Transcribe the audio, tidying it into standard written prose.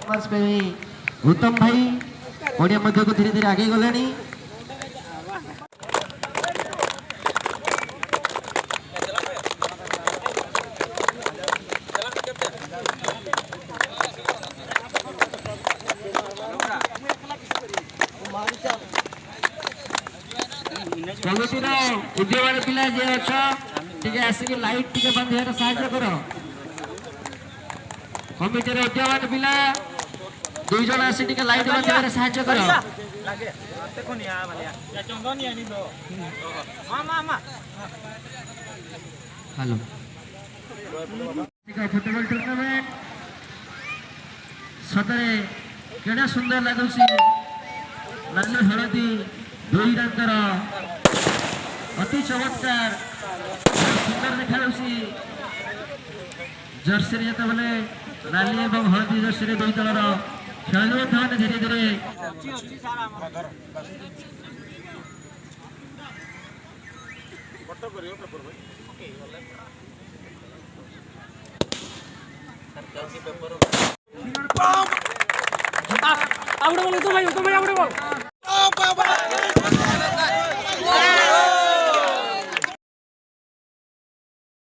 ସମାଜପ୍ରେମୀ ଗୌତମ ଭାଇ ପଡ଼ିଆ ମଧ୍ୟକୁ ଧୀରେ ଧୀରେ ଆଗେଇ ଗଲେଣି। କମିଟିର ଉଦ୍ୟୋଗର ପିଲା ଯିଏ ଅଛ, ଟିକେ ଆସିକି ଲାଇଟ୍ ଟିକେ ବାନ୍ଧିବାରେ ସାହାଯ୍ୟ କର। କମିଟିର ଉଦ୍ୟମାନ ପିଲା ଦୁଇ ଜଣ ଆସି ଟିକେ ଲାଇଟ୍ ବାନ୍ଧିବାରେ ସାହାଯ୍ୟ କର। ହ୍ୟାଲୋ, ଫୁଟବଲ ଟୁର୍ଣ୍ଣାମେଣ୍ଟ ସତରେ କେଡ଼େ ସୁନ୍ଦର ଲାଗୁଛି। ନାଲି ହଳଦୀ ଦୁଇ ରଙ୍ଗର ଅତି ଚମତ୍କାର, ସୁନ୍ଦର ଦେଖାଯାଉଛି। ଜର୍ସିରେ ଯେତେବେଳେ ନାଲି ଏବଂ ହଳଦୀ ଜର୍ସିରେ ଦୁଇ ଦଳର ଖେଳାଳି ମଧ୍ୟ ଧୀରେ ଧୀରେ ଆଉ ଗୋଟେ ବଲ୍, ଉତ୍ତମ ଭାଇ, ଉତ୍ତମ ଭାଇ, ଆଉ ଗୋଟେ ବଲ୍।